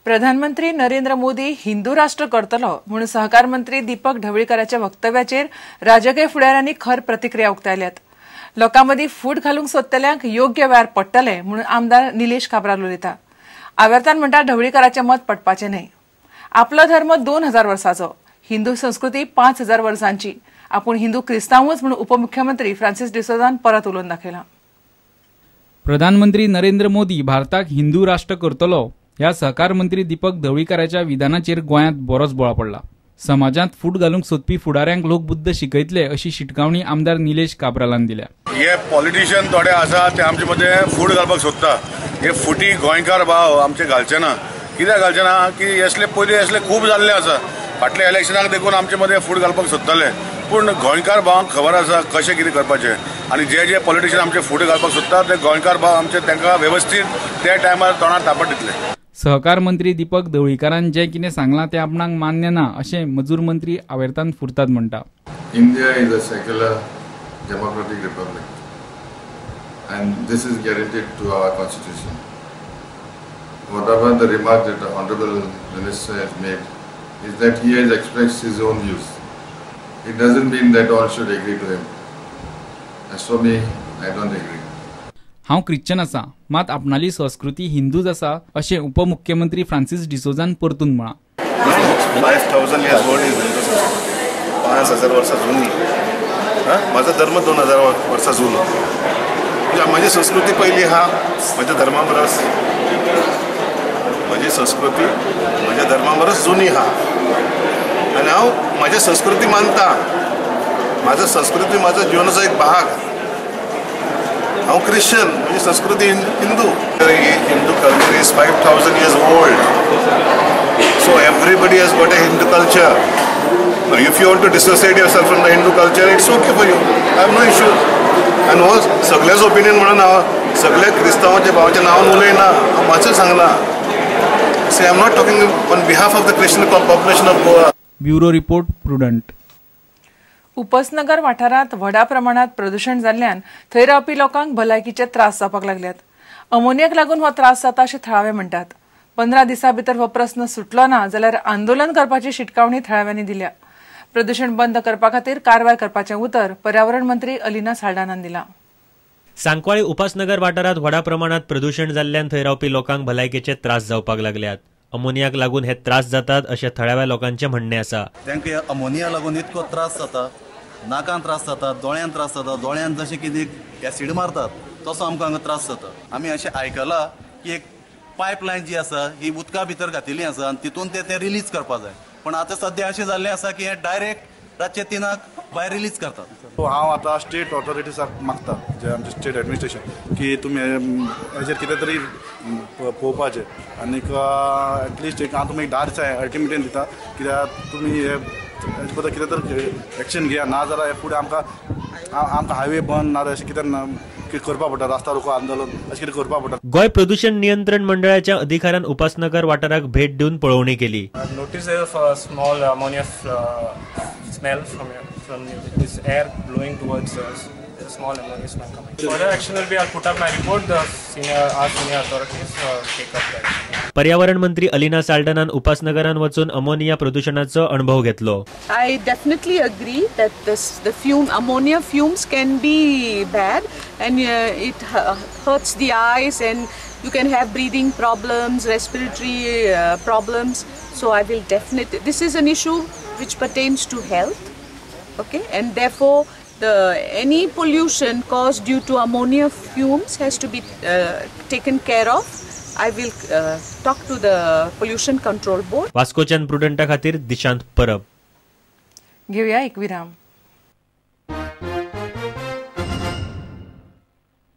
प्रधानमंत्री नरेंद्र मोदी हिंदू राष्ट्र करतलो म्हणून सहकार मंत्री दीपक ढवळीकराच्या वक्तव्याचेर राजकीय फुडाऱ्यांनी खर प्रतिक्रिया उक्तायल्यात. लोकां मदीं फूट घालूंक सोदतल्यांक योग्य वेळार पडटले म्हणून आमदार निलेश काब्राल उलयता. आवर्तान म्हणटा ढवळीकराचें मत पडपाचें न्हय. आपलो धर्म 2000 वर्सांचो, हिंदू संस्कृती 5000 वर्सांची, आपूण हिंदू क्रिस्तांवूच म्हणून उपमुख्यमंत्री फ्रांसिस डिसोजान परत उलोवन दाखयलां. प्रधानमंत्री नरेंद्र मोदी भारताक हिंदू राष्ट्र करतलो ह्या सहकार मंत्री दीपक ढवळीकराच्या विधानाचेर गोंयांत बरोच बोळा पडला. समाजांत फूट घालूंक सोदपी फुडाऱ्यांक लोक बुद्द शिकयतले अशी शिटकावणी आमदार निलेश काब्रालान दिल्या. हे पॉलिटिशियन थोडे आसा ते आमचे मदें फूट घालपाक सोदता. हे फुटी गोंयकार भाव आमचे घालचे ना. कित्याक घालचे ना की असले पयलीं असले खूब जाल्ले आसा. फाटल्या इलेक्शनाक देखून आमचे मदें फूट घालपाक सोदताले. पूण गोंयकार भावांक खबर आसा कशें कितें करपाचें आनी जे जे पॉलिटिशियन आमचे फूट घालपाक सोदता ते गोंयकार भाव आमचे तांकां वेवस्थीत त्या टायमार तोंडार तापट दितले. सहकार मंत्री दीपक ढवळीकरान जें कितें सांगलां तें आपणाक मान्य ना अशें मजूर मंत्री आवर्तान फुर्ताद म्हणटा. India is a secular democratic republic and this is guaranteed to our constitution. Whatever the remark that the honourable minister has made is that he has expressed his own views. It doesn't mean that all should agree to him. As for me, I don't agree. हांव Christian आसा, मात आपणाली संस्कृती हिंदूच आसा अशें उपमुख्यमंत्री फ्रांसिस डिसोजान परतून म्हळां. 5000 years old is Hindu संस्कृती. 5000 वर्सां जुनी. म्हाजो धर्म 2000 वर्सां जुनो. म्हणजे म्हाजी संस्कृती पयली आहा म्हज्या धर्मा परस. म्हजी संस्कृती म्हज्या धर्मा परस जुनी आहा आनी हांव म्हाज्या संस्कृती मानता. म्हाजो संस्कृती म्हाजो जिवनाचो एक भाग. हांव क्रिश्चन, म्हजी संस्कृती Hindu. Hindu culture is 5000 years old. So everybody has got a Hindu culture. If you want to dissociate yourself from the Hindu culture, it's okay for you. I have no issue. आनी हो सगळ्याच opinion म्हणून हांव सगळ्या क्रिस्तांवाच्या भावाच्या नांवान उलयना, हांव म्हाजें सांगलां. See, I am not talking on behalf of the Christian population of Goa. Bureau report, Prudent. Upasnagar वाठारांत व्हडा प्रमाणात प्रदूषण जाल्ल्यान थंय रावपी लोकांक भलायकीचे त्रास जावपाक लागल्यात. अमोनियाक लागून हो त्रास जाता अशें थळावे म्हणटात. 15 दिसां भितर हो प्रस्न सुटलो ना जाल्यार आंदोलन करपाची शिटकावणी थळाव्यांनी दिल्या. प्रदूषण बंद करपा खातीर कारवाय करपाचें उतर पर्यावरण मंत्री अलिना साल्डानान दिलां. सांकवाळी उपासनगर वाठारांत व्हडा प्रमाणात प्रदूषण जाल्ल्यान थंय रावपी लोकांक भलायकेचे त्रास जावपाक लागल्यात. अमोनियाक लागून हे त्रास जातात अशें थळाव्या लोकांचें म्हणणें आसा. तांकां अमोनिया लागून इतको त्रास जाता, नाकान त्रास जाता, दोळ्यान त्रास जाता. दोळ्यान जशें कितें एसिड मारतात तसो आमकां हांगा त्रास जाता. आमी अशें आयकलां की एक पायपलायन जी आसा ही उदका भितर घातिल्ली आसा आनी तितून ते रिलीज करपा जाय. पण आतां सद्या अशें जाल्लें आसा की हें डायरेक्ट रातचे 3 भायर रिलीज करतात. हांव आतां स्टेट ऑथॉरिटीसाक मागता, जे आमचे स्टेट एडमिनिस्ट्रेशन, की तुमी हेजेर कितें तरी पळोवपाचें आनीक एटलिस्ट एक हांव तुमी 10 दिसां अल्टिमेटम दिता कित्याक तुमी हे हेजे बद्दल कितें तरी एक्शन घेया, ना जाल्यार फुडें आमकां आमकां हायवे बंद ना अशें कितें करपाक पडटा, रास्ता रोको आंदोलन अशें कितें करपाक पडटा. गोंय प्रदूषण नियंत्रण मंडळाच्या अधिकाऱ्यान उपासनगर वाठाराक भेट दिवन पळोवणी केली. Notice a small ammonia smell from this air blowing towards us. There's a small ammonia smell coming. Further action will be, I'll put up my report. The our senior authorities take up the action. पर्यावरण मंत्री अलिना साल्डानान उपासनगरान वचून ammonia प्रदूषणाचो अणभव घेतलो. I definitely agree that the fume, ammonia fumes can be bad and it hurts the eyes and you can have breathing problems, respiratory problems. So I will definitely, this is an issue which pertains to health, okay, and therefore any pollution caused due to ammonia fumes has to be taken care of. I will talk to the Pollution Control Board. वास्कोच्यान प्रुडंटा खातीर दिशांत परब. घेऊया एक विराम.